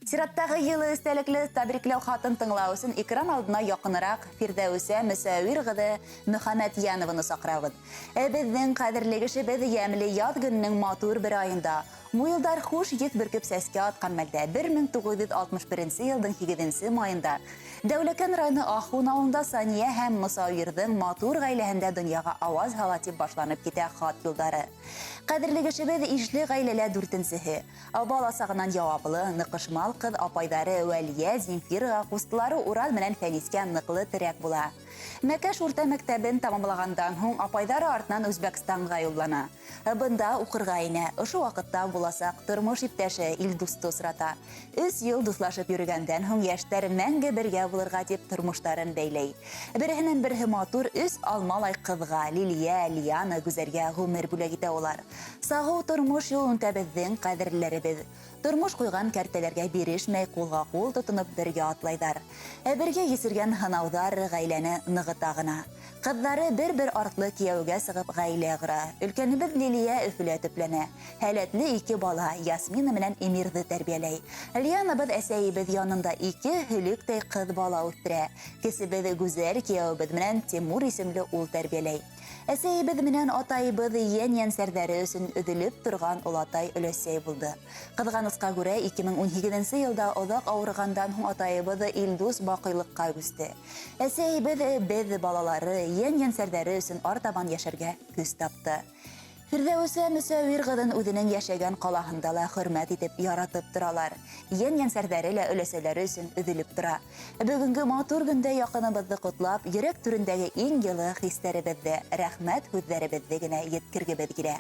Сираттағы йылы эстәлекле тәбрикләү хатын тыңлау өсөн экран алдына яҡыныраҡ Фирҙәүсә Мөсәүир ҡыҙы Мөхәммәтйәнованы саҡырабыҙ. Ә беҙҙең ҡәҙерле кешебеҙ йәмле яҙ көнөнөң матур бер айында, муйылдар хуш еҫ бөркөп сәскә атҡан мәлдә, 1961 йылдың 8 майында Дәүләкән районы Ахун ауылында Сания һәм Мосауирҙың матур ғаиләһендә донъяға ауаз һала тип башланып китә хат юлдары. Ҡәҙерле кешебеҙ ишле ғаиләлә дүртенсеһе. Бала сағынан яуаплы, ныҡышмал ҡыҙ апайҙары Вәлиә, Земфираға, ҡустылары Урал менән Фәнискә ныҡлы терәк була. Мәкәш урта мәктәбен тамамлағандан һуң апайҙары артынан Үзбәкстанға юллана. Бында уҡырға инә. Ошо ваҡытта буласаҡ тормош иптәше Илдусты осрата. Өс йыл дуҫлашып йөрөгәндән һуң йәштәр мәңге бергә булырға тип тормоштарын бәйләй. Береһенән береһе матур өс алмалай ҡыҙға, Лилиә, Лиана, Гүзәлгә ғүмер бүләк итә улар. Сағыу тормош юлын үтә беҙҙең ҡәҙерлеләребеҙ. Тормош ҡуйған кәртәләргә бирешмәй, ҡулға-ҡул тотоноп бергә атлайҙар. Ә бергә кисергән һынауҙар ғаиләне ныгыта ғына. Ҡыҙҙары бер-бер артлы кейәүгә сығып ғаилә ҡора. Өлкәнебеҙ Лилиә Өфөлә төпләнә. Һәләтле ике бала, Ясмина менән Эмирҙы тәрбиәләй. Лианабыҙ әсәйебеҙ янында ике һөлөктәй ҡыҙ бала үҫтерә. Кесебеҙ Гүзәл кейәүебеҙ менән Тимур исемле ул тәрбиәләй. Әсәйебеҙ менән атайыбыҙ йән-йәнсәрҙәре өсөн өҙөлөп торған олатай-өләсәй булды. Ҡыҙғанысҡа күрә, 2018 нсе йылда оҙаҡ ауырығандан һуң атайыбыҙ Илдус баҡыйлыҡҡа күсте. Әсәйебеҙ беҙ, балалары, йән-йәнсәрҙәре өсөн артабан йәшәргә көс тапты. Фирҙәүесә Мөсәүир ҡыҙын үҙенең йәшәгән ҡалаһында ла хөрмәт итеп, яратып торалар. Йән-йәнсәрҙәре лә өләсәләре өсөн өҙөлөп тора. Бөгөнгө матур көндә яҡыныбыҙҙы ҡотлап, йөрәк түрендәге иң йылы хистәребеҙҙе, рәхмәт һүҙҙәребеҙҙе генә еткергебеҙ килә.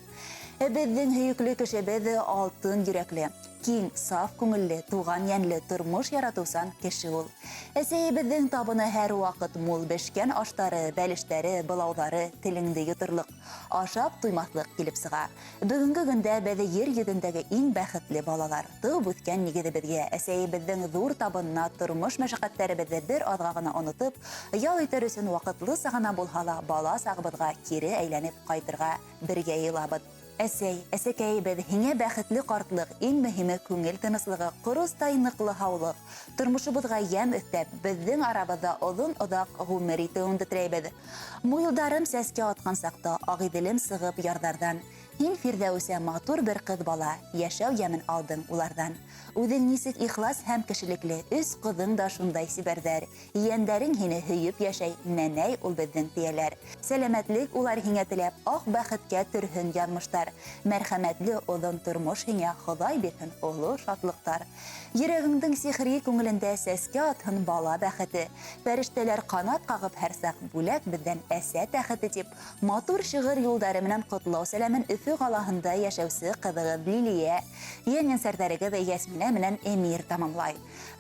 Беҙҙең һөйөклө кешебеҙ алтын йөрәкле, киң, саф күңелле, туған йәнле, тормош яратыусан кеше ул. Әсәйебеҙҙең табыны һәрваҡыт мул бешкән аштары, бәлештәре, былауҙары телеңде йоторлоҡ. Ашап туймаҫлыҡ килеп сыға. Бөгөнгө көндә беҙ ер йөҙөндәге иң бәхетле балалар. Тыуып үҫкән нигеҙебеҙгә, әсәйебеҙҙең ҙур табынына тормош мәшәҡәттәребеҙҙе бер аҙға ғына онотоп, ял итер өсөн ваҡытлыса ғына булһа ла бала сағыбыҙға кире әйләнеп ҡайтырға бергә йыйылабыҙ. Әсәй, әсәкәйебеҙ, һиңә бәхетле ҡартлыҡ, иң мөһиме күңел тыныслығы, ҡоростай ныҡлы һаулыҡ, тормошобоҙға йәм өҫтәп, беҙҙең арабыҙҙа оҙон-оҙаҡ ғүмер итеүеңде теләйбеҙ. Муйылдарым сәскә атҡан саҡта, Ағиҙелем сығып ярҙарҙан. Һин, Фирҙәүсә, матур бер ҡыҙ бала, Йәшәү йәмен алдың уларҙан. Үҙең нисек ихлас һәм кешелекле, Өс ҡыҙың да шундай сибәрҙәр. Ейәндәрең һине һөйөп йәшәй, Нәнәй ул беҙҙең тиәләр. Сәләмәтлек улар һиңә теләп, Ак бәхеткә төрһөн яҙмыштар. Мәрхәмәтле оҙон тормош һиңә Хоҙай бирһен оло шатлыҡтар. Йөрәгеңдең сихри күңелендә Сәскә атһын бала бәхете. Фәрештәләр канат кагып һәрсак Бүләк бездән әсә тәхете дип, матур шигырь юлдары менән котлау сәламен Өфө калаһында яшәүче кызыгыз Лилия, яньянсәрдәрегез Ясминә менән Эмир тамамлай.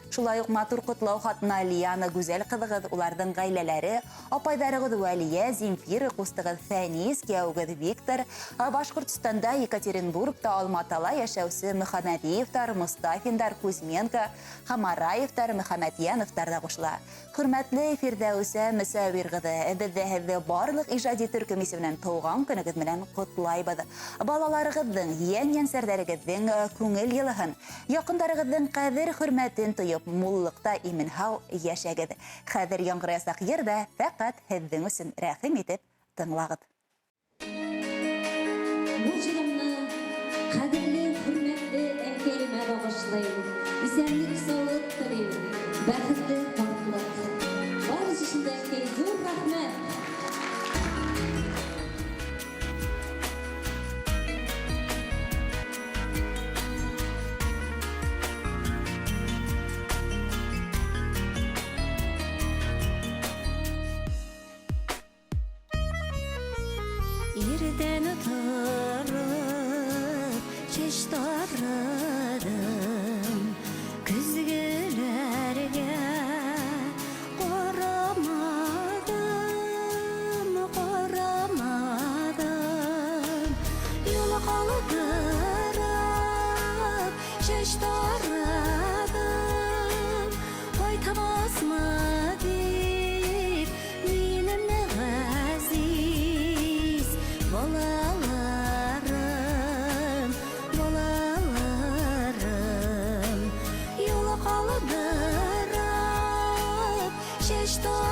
Шулай ук матур котлау хатына Лиана Гүзәл кызыгыз, уларның гаиләләре, апайдарыгыз Вәлия, Земфира, кустыгыз Фәнис, кияүегез Виктор, Башкортстанда, Екатеринбургта, Алматала яшәүче Мөхәммәдиевтар, Мостафиндар, Кузьменко, Хамараевтар, Мөхәммәтьяновтар да кушыла. Хөрмәтле Фирҙәүсә Мөсәүир кызы, беҙ ҙә һеҙҙе барлыҡ ижади төркөм исеменән тыуған көнөгөҙ менән ҡотлайбыҙ. Балаларығыҙҙың, йән-йәнсәрҙәрегеҙҙең күңел йылыһын, яҡындарығыҙҙың ҡәҙер-хөрмәтен тоеп, муллыҡта имен-һау йәшәгеҙ. Хәҙер яңғыраясаҡ йыр ҙа фәҡәт һеҙҙең өсөн, рәхим итеп тыңлағыҙ. Бу җырымны кадерле, хөрмәтле әнкәемә багышлыйм. Исәнлек-саулык телим, бәхетле картлык. Барысы өчен дә, әнкәй, зур рәхмәт! Иртән торып чәч тарадым, Көзгеләргә карамадым, карамадым. Юл калдырып чәч тарадым, Кайтмасмы дип Минем газиз балаларым, балаларым, юл Ағас